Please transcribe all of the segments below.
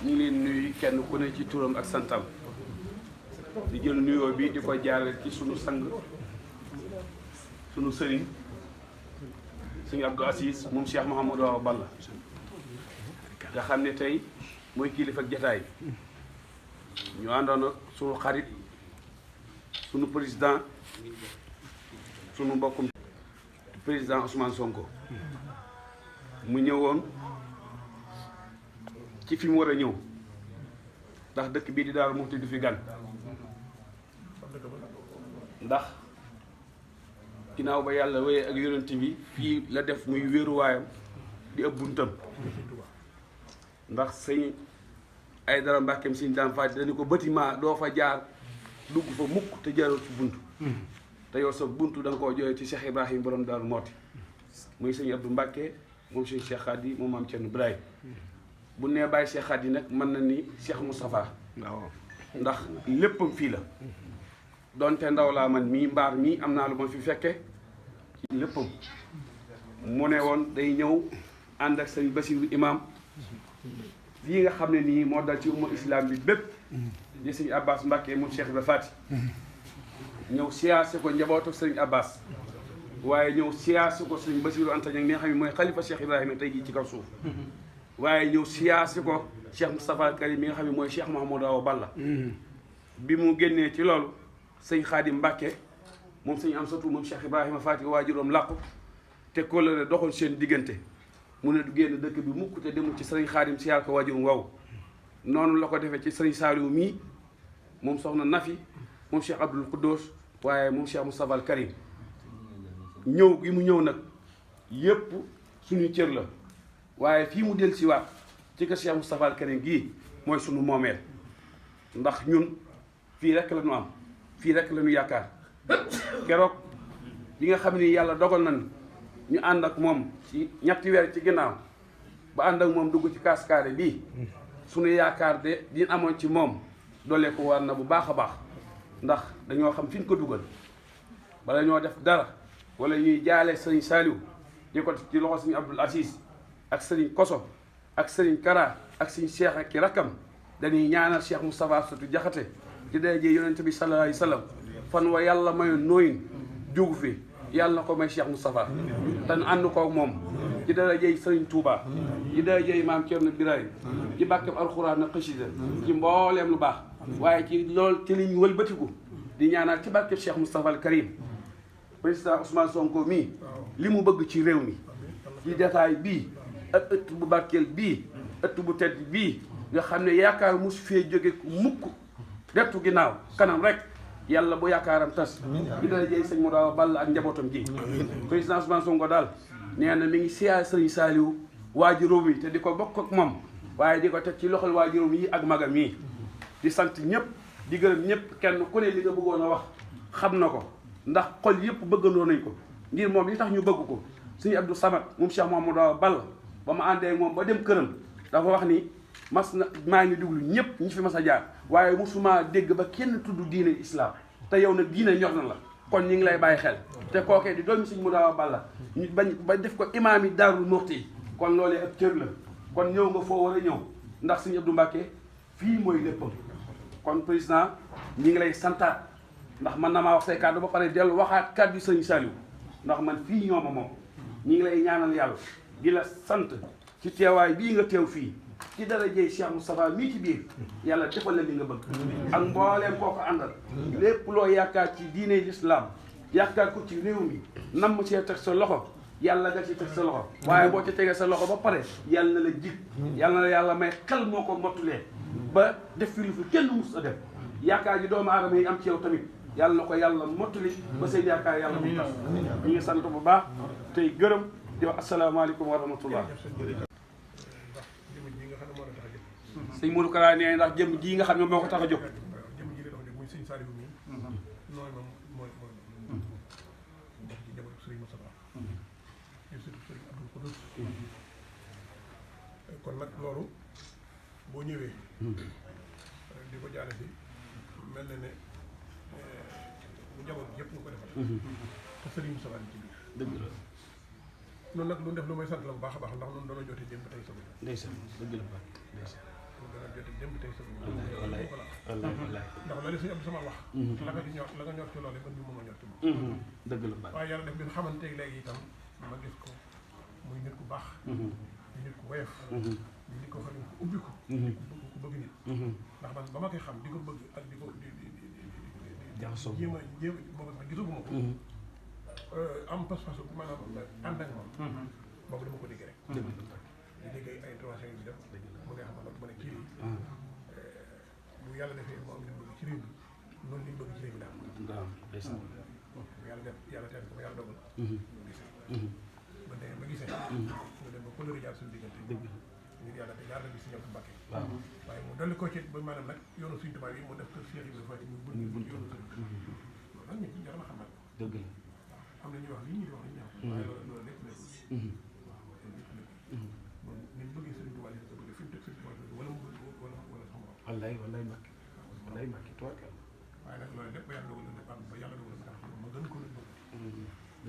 ñu ngi leen nuyu kenn ku ne ci turam ak santam di jël nuyoo bi di ko jaarale ci sunu sang sunu sëriñ sëñ Abdou Aziz moom Cheikh Mouhamadou Awa Balla nga xam ne tey mooy kilifa ak jataay ñu àndoon ak sunu xarit sunu président sunu mbokkum président Ousmane Sonko mu ñëwoon ci fi mu war a ñëw ndax dëkk bii di Daaru Muxti du fi gan ndax ginnaaw ba yàlla wéyee ak yonent bi fii la def muy wéeruwaayam di ëpp buntam ndax sëñ ay dara mbàkkeem sëñ daan faj dañu ko bâtiment doo fa jaar dugg fa mukk te jaaroo ci buntu te yow sa buntu da nga koo jooyee ci Cheikh Ibrahim borom Daaru Muxti muy sëñ Abdou Mbàkke moom sëñ Cheikh Khady moom maam Thierno Ibrahim bu nee bàyyi Cheikh Khady nag mën na ni Cheikh Moustapha ndax léppam fii la donte ndaw laa man mii mbaar mii am naa lu ma fi fekke ci léppam mu ne woon day ñëw ànd ak sëñ Basiru imam lii nga xam ne nii moo dal ci umma islam bi bépp di sëñ Abbas Mbàkke moom Cheikh Ibra Fati ñëw siyaase ko njabootu sëñ Abbas waaye ñëw siyaase ko sëñ Basiru Anta Ñaŋ mi nga xam ne mooy xalifa Cheikh Ibrahima tey jii ci kaw suuf waaye ñëw siyaase ko Cheikh Moustapha Karim mi nga xam ne mooy Cheikh Mouhamadou Awa Balla bi mu génnee ci loolu sëñ Xaadim Mbàkke moom sëñ Amsatu moom Cheikh Ibrahima Fati waajuróom làqu te kóllëre doxoon seen diggante mu ne du génn dëkk bi mukk te demul ci sëriñ Xaadim siyaar ko waajuróom wow noonu la ko defee ci sëriñ Saaliw mii moom soxna Nafi moom Cheikh Abdoul Khoudous waaye moom Cheikh Moustapha al Karim ñëw gi mu ñëw nag yépp suñu cër la waaye fii mu del si waat ci kër Cheikh Moustapha al Karim gii mooy suñu moomeel ndax ñun fii rek la ñu am fii rek la ñu yaakaar keroog li nga xam ni yàlla dogal nañ ñu ànd ak moom ci ñetti weer ci ginnaaw ba ànd ak moom dugg ci kaskaare bii suñu yaakaar de di amoon ci moom doole ko war na bu baax a baax ndax dañoo xam fi ñu ko dugal bala ñoo def dara wala ñuy jaale sëriñ Saliou di ko ci loxo sëriñ Abdoul Aziz ak sëriñ Koso ak sëriñ Kara ak sëriñ Cheikh ak ki rakkam dañuy ñaanal Cheikh Moustapha Satu Jaxate ci daraje yonent bi sallallahu alayhi wa sallam fan wa yàlla mayoon nooyin jugu fi yàlla na ko may Cheikh Moustapha te ñu ànd koog moom ci daraje sëriñ Touba ci daraje maam Thierno Birahim ci bàkkeb alxuraan ak xasida ci mbooleem lu baax waaye ci loolu ci liñ wëlbatiku di ñaanal ci bàkkeb Cheikh Moustapha al Karim président Ousmane Sonko mii li mu bëgg ci réew mi ci jataay bii ak ëtt bu barkeel bii ëtt bu tedd bii nga xam ne yaakaar mosu fee jóge mukk dettu ginnaaw kanam rek yàlla bu yaakaaram tas bi dara jëy sëñ Modaw Balla ak njabootam ji président Ousmane Sonko daal nee na mi ngi siyaar sëriñ Saliou waajuróom yi te di ko bokk ak moom waaye di ko teg ci loxol waajuróom yi ak magam yi di sant ñëpp di gërëm ñëpp kenn ku ne li nga bëggoon a wax xam na ko ndax xol yëpp bëggandoo nañ ko ngir moom li tax ñu bëgg ko suñu Abdou Samad moom Cheikh Mouhamadou Awa Balla ba ma àndee moom ba dem këram dafa wax ni mas na maa ngi déglu ñëpp ñi fi mas a jaar waaye musuma dégg ba kenn tudd diine islam te yow nag diine ñor na la kon ñu ngi lay bàyyi xel te kookee di doomi Sëñ Modaw Balla ñu bañ ba def ko imaam yi Daarul Muxti kon loolee ak cër la kon ñëw nga foo war a ñëw ndax Sëñ Abdou Mbàkke fii mooy léppam kon président ñi ngi lay santaat ndax man na maa wax say kàddu ba pare dellu waxaat kàddu Sëñ Saliou ndax man fii ñooma moom ñi ngi lay ñaanal yàlla di la sant ci teewaay bii nga teew fii ci darajey Cheikh Moustapha mii ci biir yàlla defal la li nga bëgg ak mbooleem koo ko àndal lépp loo yaakaar ci diine l'islam yaakaar ko ci réew mi nam see teg sa loxo yàlla nga ci teg sa loxo waaye boo ci tegee sa loxo ba pare yàlla na la jig yàlla na la yàlla may xel moo ko mottulee ba def fi lu fi kenn mus a def yaakaar ji doomu aadama yi am ci yow tamit yàlla na ko yàlla mottali ba seen yaakaar yàlla mu tas ñu ngi sant bu baax tey gërëm di wax asalaamaaleykum wa rahmatullah sëñ Modou Kara nee ndax jëm ji nga xam ne moo ko tax a jóg kon nag loolu boo ñëwee di ko jaare si mel na ne bu njaboot yëpp nga ko defal te sëriñ Moussa ci biir dëgg la noonu nag lu def lu may sant la bu baax a baax ndax noonu doona jotee démb tey sëriñ ndeysaan dëgg la baax ndeysaan doona jotee démb tey sëriñ wallaay wallaay ndax loolu suñu am sama wax la nga ñor ci loolu man bi moom a ñor ci moom dëgg la baax waaye yàlla def bi xamanteeg léegi itam ma gis ko muy nit ku baax di nit ku woyof di nit ko xam ne ku ubbi ko ku bëgg nit ndax man ba ma koy xam di ko bëgg ak di ko jaxasoo jéem boobu sax gisaguma ko am pas-pas maanaam ànd ak moom boobu dama ko dégg rek di dégg ay intervention yi def mu neex ma ne kii bu yàlla defee mu am li bëgg ci réew mi noonu li bëgg ci réew mi daal yàlla def yàlla teel ko ba yàlla dogal ba demee ba gisee ñu dem ba coloré jaar suñu diggante ngir yàlla te yàlla bi si ñëw Mbàkke waaye mu dolli ko ci ba maanaam nag yoonu suñu tubaab yi mu def kër Cheikh Ibrahima Faty ñu bunt yoonu sëriñ loolu nag ñu ci jar na xam nag dëgg la am na ñuy wax lii ñuy wax li ñu wax waaye loolu lépp lépp moom ni mu bëggee sëriñ tubaab yi ko bëgg fi mu teg sëriñ tubaab wala mu bëgg wala xam nga wallaay Mbàkke wallaay Mbàkke tuwaakal waaye nag loolu lépp ba yàlla dogal na ba yàlla dogal na ma gën ko nit bëgg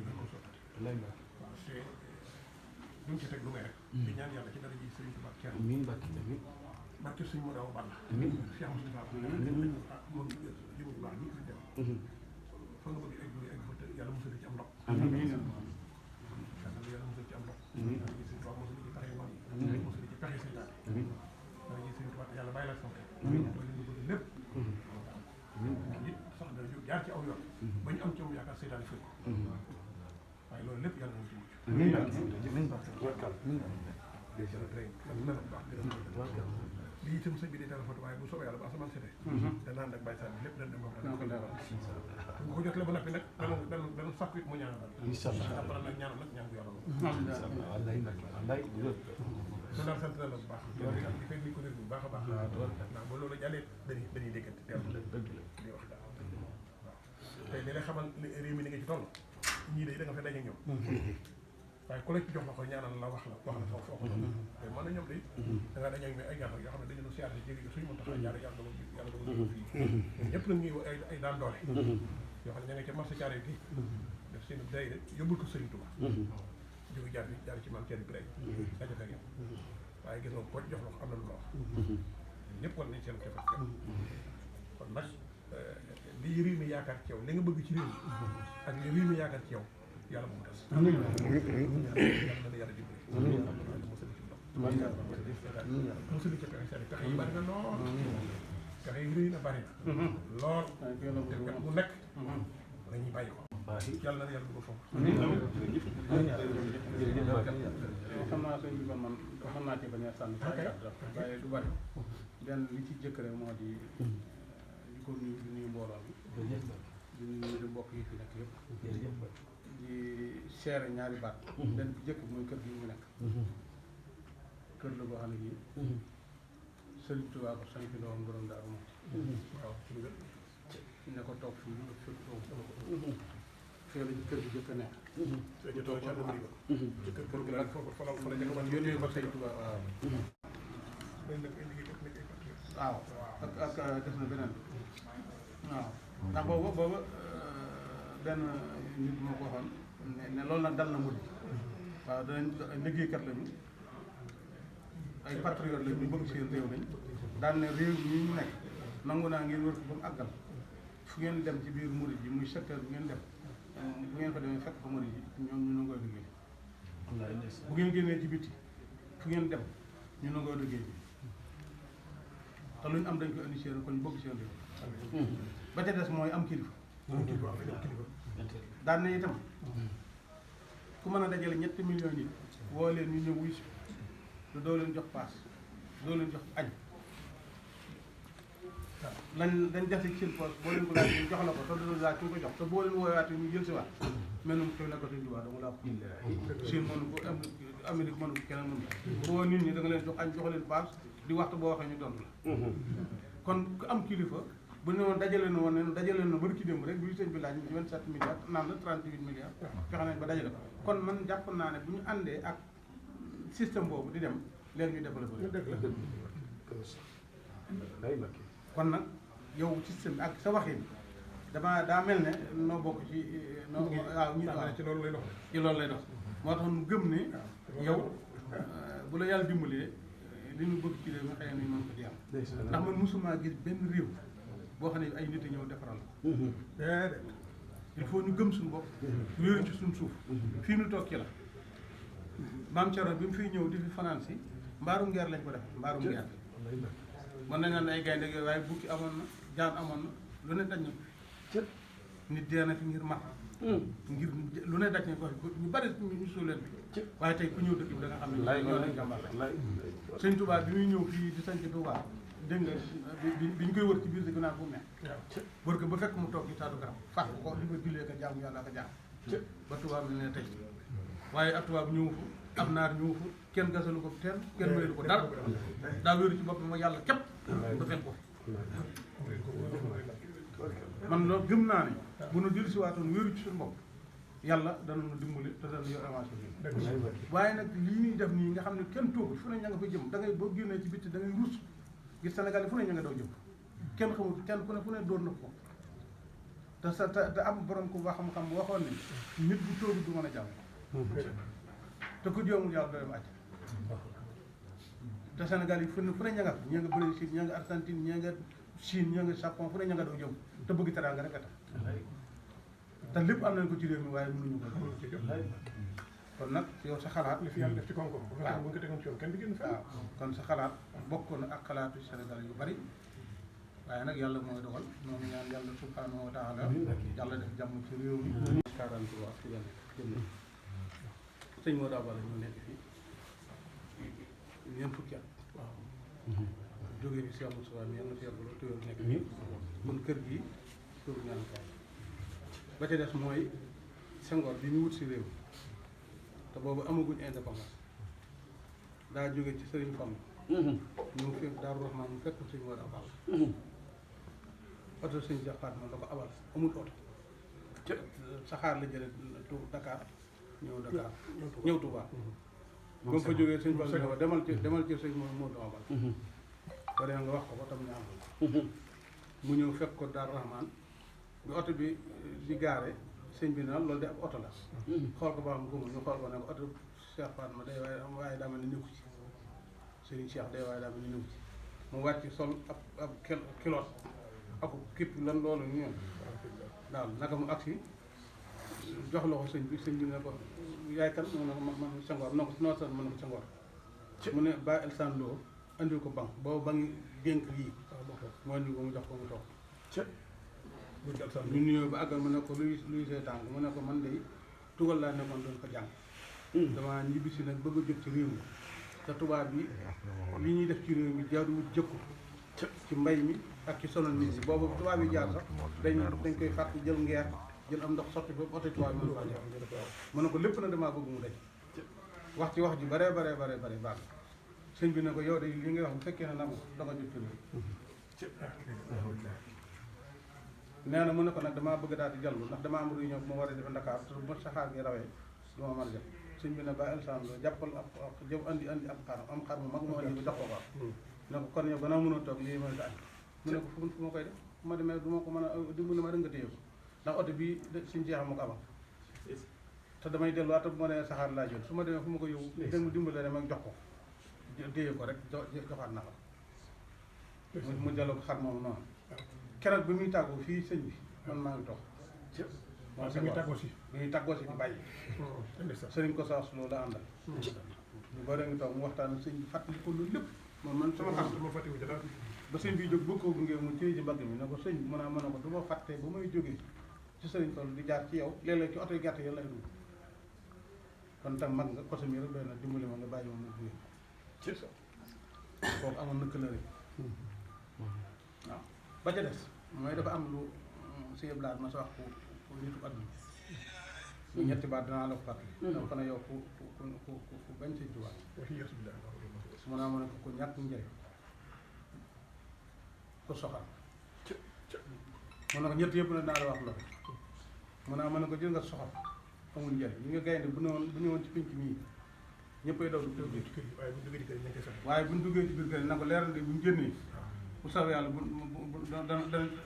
gën ko sotti wallaay Mbàkke waaw te duñ ci teg lu may rek di ñaan yàlla ci dara ji sëriñ tubaab Ceerno amiin Mbàkke amiin barke suñu mu daw balla Cheikh Moustapha moom li mu baax ñi fi dem fa nga bëgg egg egg fa yàlla musal ci am ndox yàlla musal ci am ndox suñu tubaab musal ci pexe noonu musal ci pexe seytaane dara ji sëriñ tubaab yàlla bàyyi la sant loolu li mu bëgg lépp it sax dana jóg jaar ci aw yoon ba ñu am ci moom yaakaar seytaane fekk ko waaye loolu lépp yàlla nañ ci mucc lii itam sëñ bi day téléphone waaye bu soobee yàlla ba asamaan setee dana ànd ak bàyyi saa bi lépp dana dem moom dana ko leeral bu ko jotlee ba noppi nag dana sàkku it mu ñaanal après nag ñaanal nag ñaan bu yàlla moom wallaay Mbàkke wallaay loolu daal sant na la bu baax di fekk ni ko dégg bu baax a baax ndax ba loolu jàllee dañuy déggante teel di wax daal waaw tey li lay xamal réew mi ni nga ci toll ñii day da nga fa daje ñoom waaye ku la ci jox la ko ñaanal la wax la foofu te mën na ñoom day da ngaa dañu ay gàllankoor yoo xam ne dañu doon siyaare jéggi suñu mën tax a jaar yàlla dogal fii ñëpp nag ñuy ay daan doole yoo xam ne ña nga ca marché Thiaroye gi def seen day rek yóbbul ko Serigne Touba jóge jaar ci maam Thierno Biré daja fekk yow waaye gis nga ko jox la ko am na lu la wax ñëpp war nañ seen kefat kon nag li réew mi yaakaar ci yow li nga bëgg ci réew mi ak li réew mi yaakaar ci yow yàlla bu mu tas yàlla na yàlla dimbali musali ci ndox musali ci pexe seen pexe yi bari na lool pexe yi rëy na bari na lool te kat bu nekk dañuy bàyyi ko yàlla na yàlla dugal foofu xam naa sëñ bi kon man xam naa ci bañ a sànni waaye du bari benn li ci jëkk rek moo di di ko nuyu di nuyu mbooloo mi di nuyu di mbokk yi fi nekk yëpp di seere ñaari baat benn bi jëkk mooy kër gi mu nekk kër la boo xam ne bii Sëriñ Tuubaa ko sant doom borom Daaru Muxti waaw ne ko toog fii fi toog fee la ci kër gi jëkk a nekk kër gi nag yónnee ko Sëriñ Tuubaa waaw ak def na beneen waaw ndax booba benn nit moo ko waxoon ne loolu nag dal na murid waaw danañ liggéeykat lañu ay patriote lañu ñu bëgg seen réew lañ daan ne réew mi ñu nekk nangu naa ngeen wër ko ba mu àggal fu ngeen dem ci biir murid yi muy secteur bu ngeen dem bu ngeen fa demee fekk fa murid yi ñoom ñu nangoo liggéey bu ngeen génnee ci biti fu ngeen dem ñu nangoo liggéey bi te lu ñu am dañ ko indi seen kon ñu bëgg seen réew ba ca des mooy am kilifa daan na itam ku mën a dajale 7 millions nit woo leen ñu ñëw wuy si te doo leen jox paas doo leen jox añ dañ def ci seen poche boo leen ko laaj ñu jox la ko te du laaj ku ko jox te boo leen woowaatee ñu jël si waat mel num xew nekko Sëñ Tuubaa dama laa ko Chine mënu ko Amérique mënu ko keneen mënu ko boo nit ñi da nga leen jox añ jox leen paas di waxtu boo waxee ñu dont la kon ku am kilifa bu ne woon dajale na woon ne dajale na bari ci démb rek bi sëñ bi laaj 27 milliards naan la 38 milliards fexe nañ ba dajale ko kon man jàpp naa ne bu ñu àndee ak système boobu di dem léegi ñu développé kon nag yow système bi ak sa waxin daa mel ne noo bokk ci noo waaw ñu ci loolu lay dox ci loolu lay dox moo tax ñu gëm ne yow bu la yàlla dimbalee li ñu bëgg ci réew mi xëy na ñu mën ko ci am ndax man mosuma gis benn réew boo xam ne ay nit a ñëw defaral la il faut ñu gëm suñu bopp wéeru ci suñu suuf fii nu toog ci la maam Thierno bi mu fiy ñëw di fi fanaan si mbaaru ngeer lañ ko def mbaaru ngeer mën nañ naan ay gaynde yooyu waaye bukki amoon na jaan amoon na lu ne daj na nit dee na fi ngir mat ngir lu ne daj na ko ñu bari ñu suuleen bi waaye tey ku ñëw dëkk bi da nga xam ne ñoo nañ jàmbaar sëñ Touba bi muy ñëw fii di sanc Touba dégg nga bi ñu koy wër ci biir di gënaan bu mu ne wër ko ba fekk mu toog ci taatu garab fàq ko li ko jullee ko jaamu yàlla ko jaam ba Touba bi ne tey waaye ab tubaab ñëw fa ab naar ñëw fa kenn gasalu ko teen kenn mayu ko dara daa wéeru ci boppam yàlla képp ba fekk ko man loolu gëm naa ne bu nu dellu si waatoon wéeru ci suñu bopp yàlla dana nu dimbali te dana yor avancé bi waaye nag lii ñuy def nii nga xam ne kenn toogul fu ne ña nga fa jëm da ngay boo génnee ci bitti da ngay ruus gis Sénégal yi fu ne ña nga daw jëm kenn xamul kenn ku ne fu ne dóor na ko te am borom ku ba xam-xam waxoon ne nit bu toogul du mën a jàmm te ku joomul yàlla doo dem àcc te Sénégal yi fu ne ña nga ña nga Brésil ña nga Argentine ña nga Chine ña nga Japon fu ne ña nga daw jëm te bëgg teraanga rek a tax te lépp am nañ ko ci réew mi waaye mënuñu ko kon nag yow sa xalaat li fi yàlla def ci koom-koom bu nga ko tegoon ci yoon kenn di génn waaw kon sa xalaat bokk na ak xalaatu Sénégal yu bari waaye nag yàlla mooy dogal noonu ñaan yàlla subhanahu wa taala yàlla def jàmm ci réew mi 43 fi la nekk sëñ moo daa bala ñu nekk fii ñeent fukki at waaw jógee fi Cheikh Moussa mi yàlla na fi yàgg loolu téwér nekk fii kon kër gi këru ñaan kaay ba ca des mooy Senghor bi ñu wut si réew te boobu amaguñ indépendance daa jóge ci Sëriñ Fall ñëw fekk Daaru Rahmaan mu fekk sëñ moo daa bala oto sëñ jaxaat ma la ko abal amul oto saxaar la jële Dakar ñëw Touba ba mu fa jógee sëñ Fall ne demal ci sëñ moo daa bal ko dee nga wax ko tam ñu am mu ñëw fekk ko Daaru Rahmaan bi oto bi di gaare sëñ bi naan loolu de ab oto la xool ko ba xam gumul ñu xool ko ne ko oto Cheikh Fatma day waaye daa mel ni nekku ci sëriñ Cheikh day waaye daa mel ni nekku ci mu wàcc sol ab kiloot ak képp lan loolu ñu daal naka mu agsi jox la ko sëñ bi ne ko yaay kan mu ne ko man Senghor na ko noo san mu ne ko Senghor mu ne ba elsan loo andil ko banque boobu ba ngi dénk yii moo andi ko mu jox ko mu toog ñu nuyoo ba àggal mu ne ko luy see tànk mu ne ko man de tugal laa nekkoon doon ko jàng dama ñibbisi nag bëgg a jot ci réew mi te tubaab bi li ñuy def ci réew mi jaaduwul jëkku ci mbay mi ak ci sonal nit ñi boobu tubaab yi jaar sax dañ koy fàtt jël ngeer jël am ndox sotti fa oto tubaab bi mën faa jaar mu ne ko lépp nag damaa bëgg mu daj wax ci wax ji bare baax sëñ bi ne ko yow de li ngay wax bu fekkee ne nangu da nga jot ci réew nee na mu ne ko nag damaa bëgg daal di jallu ndax damaa am réunion bu ma war a def Ndakaar te bu saxaar gi rawee du ma mën a def sëñ bi ne ba elsan lo jàppal ab jëm andi ab xar am xar mu mag mu andi ba jox ko ko ne ko kon yow gannaaw mën a toog lii mën a añ mu ne ko fu ma koy def fu ma demee du ma ko mën a dimbali ma danga téye ko ndax oto bii suñ jeexam ma ko abal te damay delluwaat te bu ma nee saxaar laa jël su ma demee fu ma ko yóbbu dégg mu dimbali rek mag jox ko téye ko rek joxaat na ko mu delloo ko xar moom noonu keroog bi muy tàggoo fii sëñ bi man maa ngi toog moom bi muy tàggoo si di bàyyi sëriñ ko saas loolu la àndal ñu bari ngi toog mu waxtaan sëñ bi fàttali ko loolu lépp man sama xam ba sëñ bi jóg boo ko gunge mu téye ci mbagg mi ne ko sëñ bi mën a ko du ma fàttee ba may jógee ci sëriñ Fall di jaar ci yow léeg-léeg ci oto yi gàtt yi lay dugg kon tam mag nga côté mi rek doy na dimbali ma nga bàyyi moom mu jógee kooku amoon na këlëre waaw ba ca des mooy dafa am lu Sëñ Blaat ma sa wax ku nitu àdduna ñu ñetti baat danaa la ko fàttali dama ko ne yow ku bañ Sëñ Tuubaa su ma naa mën a ku ñàkk njëriñ ku soxal mu ne ko ñett yëpp na dinaa la wax loolu mu ne ma ne ko jël nga soxal amul njëriñ ñu nga gaynde bu ñëwoon ci pinc mii ñëppay daw du ko jiitu waaye buñ duggee ci biir kër na ko leer na buñ génnee bu sawee yàlla dana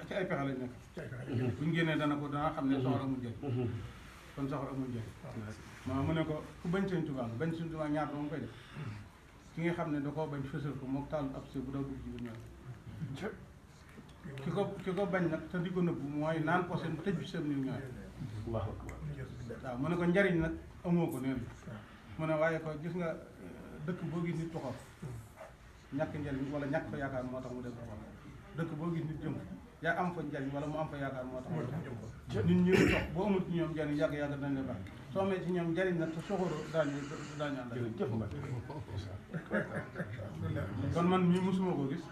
ci ay pexe lañ nekk buñ génnee dana xam ne soxor amul njëriñ kon soxor amul njëriñ maa mu ne ko ku bañ Sëñ Tuubaa bañ Sëñ Tuubaa ñaar dama koy def ki nga xam ne da koo bañ fësal ko moom taal ab bu daw dugg ci biir ñoom ki ko bañ nag te di ko nëbbu mooy naan ko seen tëj bi seen niw ñooy waaw mu ne ko njariñ nag amoo ko neen mu ne waaye ko gis nga dëkk boo gis nit toxal ñàkk njariñ wala ñàkk fa yaakaar moo tax mu dem toxal dëkk boo gis nit jëm yaa am fa njariñ wala mu am fa yaakaar moo tax mu dem nit ñi tox boo amul ci ñoom njariñ yàgg dañ lay baax soo amee ci ñoom njariñ nag te soxoro daañu àndal kon man mii mosuma ko gis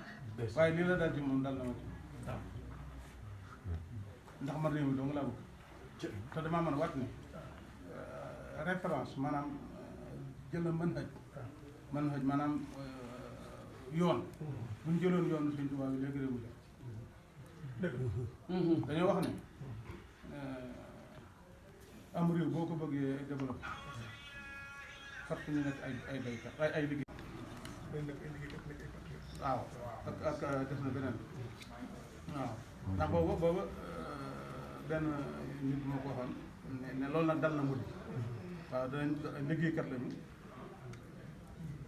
waaye lii la daal ci moom dal na ma ci ndax man réew mi dong laa bëgg te damaa mën a wàcc ne référence maanaam jël na manhaj maanaam yoon bu ñu jëloon yoon Sëñ Tuubaa bi léegi réew mi dëgg dañoo wax ne am réew boo ko bëggee développé fat ñu nekk ay baykat ay liggéey waaw ak def na beneen waaw ndax booba benn nit moo ko waxoon ne loolu nag dal na murid waaw danañ liggéeykat lañu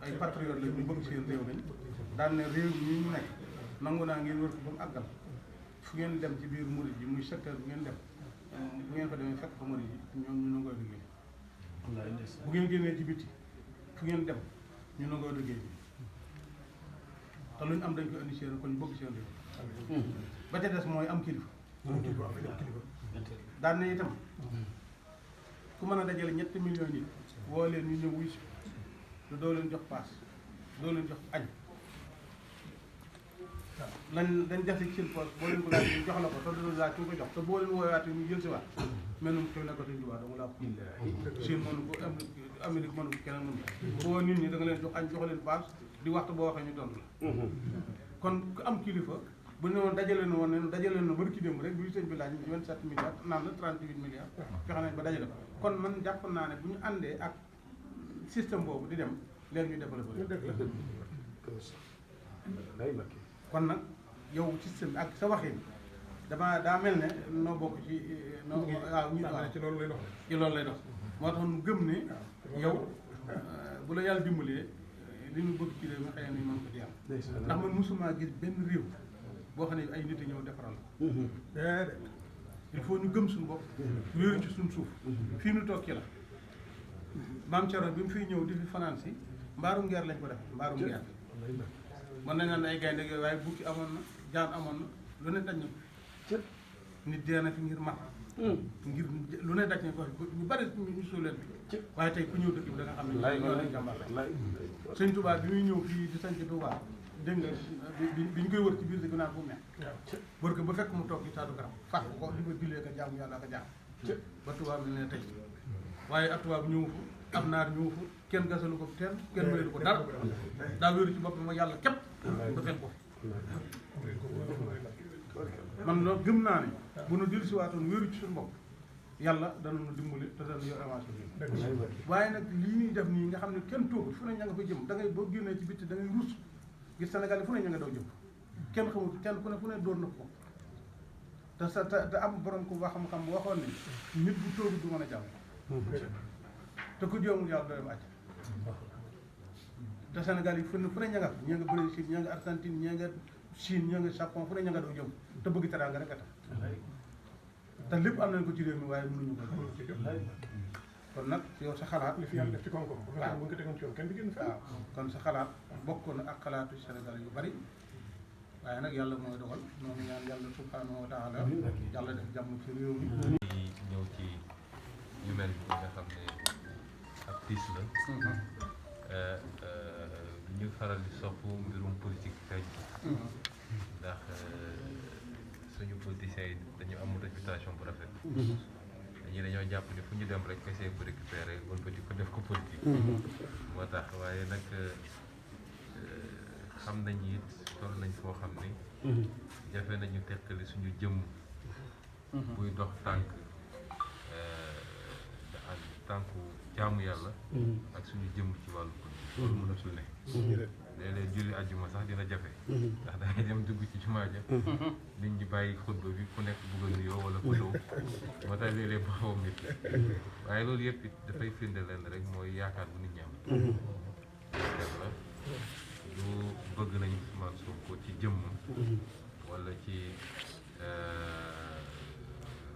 ay patriote lañu ñu bëgg seen réew lañ daan ne réew mi ñu nekk nangu naa ngeen wër ko ba mu àggal fu ngeen dem ci biir murid yi muy secteur bu ngeen dem bu ngeen fa demee fekk fa murid yi ñoom ñu nangoo liggéey bu ngeen génnee ci biti fu ngeen dem ñu nangoo liggéey bi te lu ñu am dañ ko indi seen kon ñu bëgg seen réew ba ca des mooy am kilifa daan na itam ku mën a dajale 7 millions nit woo leen ñu ñëw wuy si te doo leen jox paas doo leen jox añ lañ dañ def ci seen poche boo leen ko laaj ñu jox la ko te doo laaj ku ko jox te boo leen woowaatee ñu jël si waat mel num xew ne ko Sëñ Tuubaa dama laa ko Chine mënu ko Amérique mënu ko keneen mënu ko boo nit ñi da nga leen jox añ jox leen paas di waxtu boo waxee ñu tontu la kon ku am kilifa bu ñu woon dajale na woon ne dajale na bari ki démb rek bu sëñ bi laaj 27 milliards naan la 38 milliards fexe nañ ba dajale ko kon man jàpp naa ne bu ñu àndee ak système boobu di dem léegi ñu développé kon nag yow système bi ak sa waxin daa mel ne noo bokk ci noo waaw ñu ci loolu lay dox moo tax ñu gëm ne yow bu la yàlla dimbalee li ñu bëgg ci réew mi xëy na ñu mën ko ci yàlla ndax man mosuma gis benn réew boo xam ne ay nit a ñëw defaral il faut ñu gëm suñu bopp wéeru ci suñu suuf fii nu toog ci la maam Thierno bi mu fiy ñëw di fi fanaan si mbaarum ngeer lañ ko def mbaarum ngeer mën nañ naan ay gaynde yooyu waaye bukki amoon na jaan amoon na lu ne daj na ko nit dee na fi ngir mar ngir lu ne daj na ko ñu bari ñu suuleen bi waaye tey ku ñëw dëkk bi da nga xam ne ñoo lañ jàmbaar Sëñ Tuubaa bi muy ñëw fii di sanc Tuubaa dégg nga bi ñu koy wër ci biir dëgg naa bu mu nekk wër ko ba fekk mu toog ci taatu garab fàq ko di ko jullee ko jaamu yàlla ko jaam ba tubaab bi ne tey waaye ab tubaab ñëw fu ab naar ñëw fu kenn gasalu ko teen kenn mëneelu ko dara daa wéeru ci boppam ak yàlla képp ba fekk ko man loolu gëm naa ne bu nu dil si waatoon wéeru ci suñu bopp yàlla dana nu dimbali te dana yor avance bi waaye nag lii ñuy def nii nga xam ne kenn toogul fu ne ña nga fa jëm da ngay boo génnee ci bitti da ngay rus gis Sénégal yi fu ne ña nga daw jëm kenn xamul kenn ku ne fu ne dóor na ko te am borom ku wax xam-xam waxoon ne nit bu toogul du mën a jàmm te ku joomul yàlla doo dem àcc te Sénégal yi fu ne ña nga ña nga Brésil ña nga Argentine ña nga Chine ña nga Japon fu ne ña nga daw jëm te bëgg teraanga rek a tax te lépp am nañ ko ci réew mi waaye mënuñu ko kon nag yow sa xalaat li fi yàlla def ci koom-koom bu nga ko tegoon ci yoon kenn di génn waaw kon sa xalaat bokk na ak xalaatu Sénégal yu bari waaye nag yàlla mooy dogal noonu ñaan yàlla subhanahu wa taala yàlla def jàmm ci réew mi ñëw ci yu mel ni nga xam ne ak tiis la ñu faral di sopp mbirum politique feeñ ndax suñu politiciens yi dañu am réputation bu rafet. dañoo jàpp ni fu ñu dem rek essayer ko récupérer wala ko def ko politique. moo tax waaye nag xam nañ it toll nañ foo xam ni. jafe nañu teqali suñu jëmm. buy dox tànku jaamu yàlla. ak suñu jëmm ci wàllu politique. loolu mënatul ne. léeg-léeg julli àjjuma sax dina jafe. ndax dangay dem dugg ci jumaa ja nit ñi bàyyi xutba bi ku nekk bugg a nuyoo wala photo moo tax léeg-léeg baxawam nit waaye loolu yëpp it dafay firnde leen rek mooy yaakaar bu nit ñi am. la du bëgg nañu Ousmane Sonko ci jëmm wala ci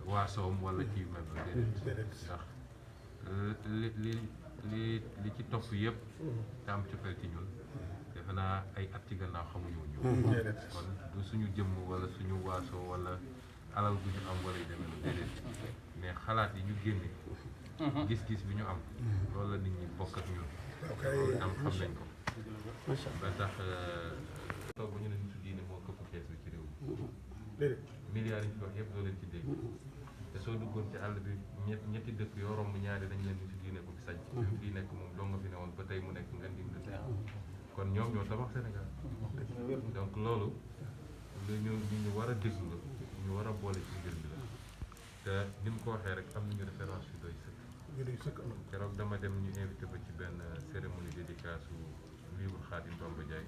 waasoom wala ci mel ba déedéet ndax li ci topp yëpp te am cofeel ci ñun defe naa ay at ci gannaaw xamuñu ñu kon du suñu jëmm wala suñu waasoo wala alal gu ñu am wala yu demee lu déedéet mais xalaat yi ñu génne gis-gis bi ñu am loolu la nit ñi bokk ak ñun loolu am xam nañ ko ba tax toog ba ñu ne nitu diine moo këpp kees bi ci réew mi milliards yi ñu wax yëpp doo leen ci dégg te soo duggoon ci àll bi ñetti dëkk yoo romb ñaari dañ leen nitu diine ko fi sañ fii nekk moom doo nga fi ne woon ba tey mu nekk nga dimb kon ñoom ñoo tabax Sénégal donc loolu lu ñu war a déglu la ñu war a boole ci mbir bi la te ni mu ko waxee rek am nañu référence yu doy sëkk keroog dama dem ñu invité ko ci benn cérémonie dédicace su livre Khadim Bamba Ndiaye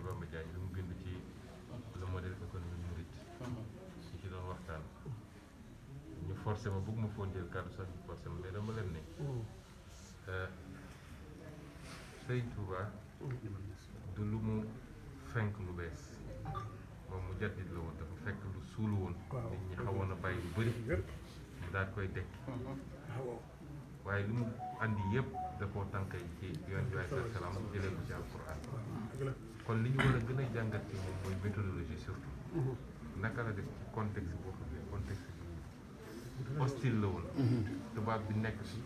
Bamba Ndiaye lu mu bind ci le modèle économique mouride ñu ci doon waxtaan ñu forcé ma bëgg ma foon jël kàddu sax ñu forcé ma mais dama leen ne Sëriñ Touba du lu mu fenk lu bees moom mu jaddit la woon dafa fekk lu suulu woon nit ñi xawoon a bàyyi lu bëri mu daal koy dekk waaye lu mu andi yëpp dafoo tànkay ci yoon bi alayhi salaam jëlee ko ci alquran kon li ñu war a gën a jàngat ci moom mooy méthodologie surtout naka la def ci contexte boo xam ne contexte bi hostile la woon tubaab bi nekk fi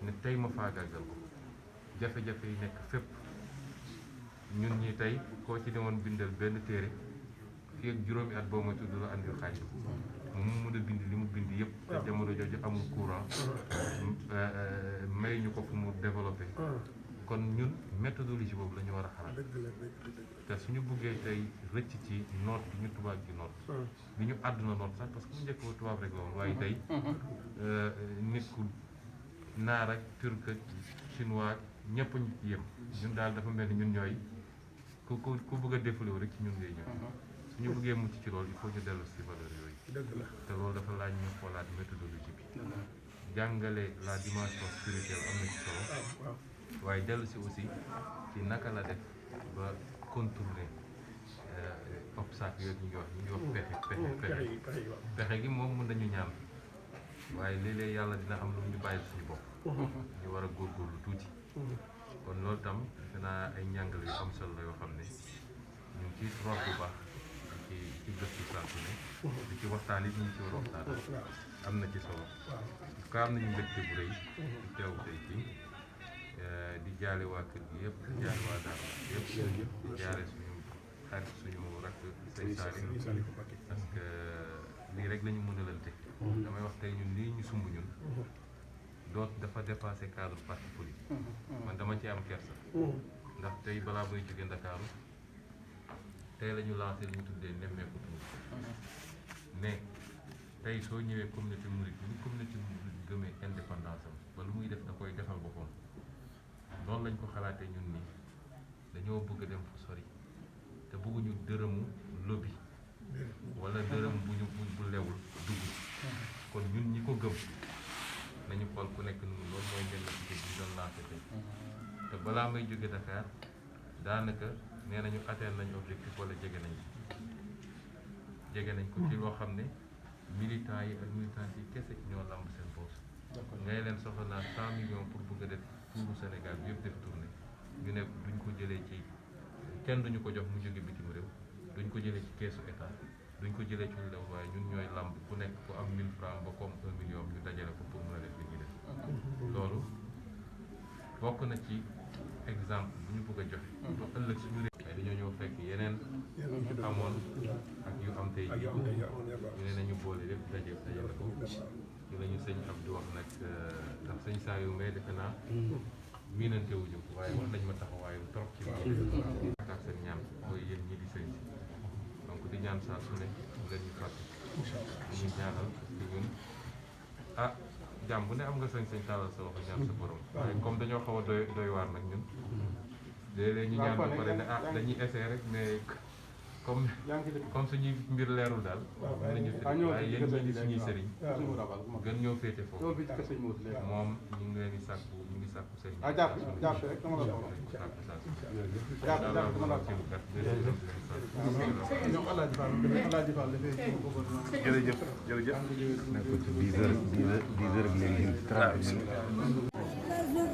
ne tey ma faagaagal ko jafe-jafe yi nekk fépp ñun ñi tey koo ci demoon bindal benn téere fii ak juróomi at boo ma tudd la andil xaaj moom mu mën a bind li mu bind yëpp te jamono jooju amul courant may ñu ko fu mu développé kon ñun méthodologie boobu la ñu war a xalaat te suñu buggee tey rëcc ci noot bi ñu tubaab gi noot bi ñu àdduna noot sax parce que mu njëkk ba tubaab rek la woon waaye tey nit ku naar ak turc ak chinois ñëpp ñu ci yem ñun daal dafa mel ni ñun ñooy ku bëgg a défulé rek ci ñun ngay ñëw suñu bëggee mucc ci loolu il faut ñu dellu si valeur yooyu te loolu dafa laaj ñu xoolaat méthodologie bi jàngale la dimension spirituelle am na ci solo waaye dellu si aussi ci naka la def ba contourner obstacle yooyu ñu ngi wax pexe gi moom mën nañu ñaan waaye léeg-léeg yàlla dina am lu ñu bàyyi suñu bopp ñu war a góorgóorlu tuuti kon loolu tam defe naa ay njàngale yu am solo la yoo xam ne ñu ngi ciy root bu baax ci gëstu saa su ne di ci waxtaan it ñu ngi ci war a waxtaan am na ci solo ka am nañu mbégte bu rëy di teew tey fii di jaale waa kër gi yëpp di jaale waa daara yëpp di jaale suñu xarit suñu rakk say saali parce que lii rek la ñu mën a lante damay wax tey ñun lii ñu sumb ñun doot dafa dépassé cadre parti politique man dama ci am kersa ndax tey balaa muy jóge Ndakaaru tey la ñu lancé li ñu tuddee nemmeeku tuur mais tey soo ñëwee communauté mouride ni communauté mouride gëmee indépendance am ba lu muy def da koy defal boppam noonu lañ ko xalaatee ñun nii dañoo bëgg a dem fu sori te bëgguñu dërëmu lobby wala dërëm bu lewul dugg kon ñun ñi ko gëm nañu xool ku nekk noonu loolu mooy njëriñ bi ñu doon lancé tey te balaa may jóge Dakar daanaka nee nañu atteindre nañu objectif wala jege nañ ko ci loo xam ne militants yi ak militants yi kese ñoo lamb seen poche ngay leen soxla naa 100 millions pour bëgg a def tuuru Sénégal bi yëpp def tournée ñu ne duñ ko jëlee ci kenn duñu ko jox mu jóge bitim réew duñ ko jëlee ci keesu état duñ ko jëlee ci lu lew waaye ñun ñooy lamb ku nekk ku am 1000 francs ba comme 1 million ñu dajale ko pour mën a def li ñuy def loolu bokk na ci exemple bu ñu bëgg a joxe ba ëllëg suñu réew dañoo ñëw fekk yeneen yu amoon ak yu am tey jii ñu ne nañu boole lépp dajale ko ñu la ñu sëñ Abdou wax nag ndax sëñ Saliou ngay defe naa miinante wuñu ko waaye wax nañ ma taxawaayu trop ci biir ak seen ñaan mooy yéen ñi di sëñ si donc di ñaan saa su ne mu leen ñu fàtte ñu ñaanal parce que ñun ah jàmm bu ne am nga sañ-sañ taalal sa loxo ñaan sa borom waaye comme dañoo xaw a doy waar nag ñun léeg-léeg ñu ñaan ba pare ne ah dañuy essayer rek mais comme suñuy mbir leerul daal mën nañu fi waaye yéen ñii di suñuy sëriñ gën ñoo féete foofu moom ñu ngi leen di sàkku sëriñ jërëjëf jërëjëf. nekk ci 10 heures léegi 30 minutes.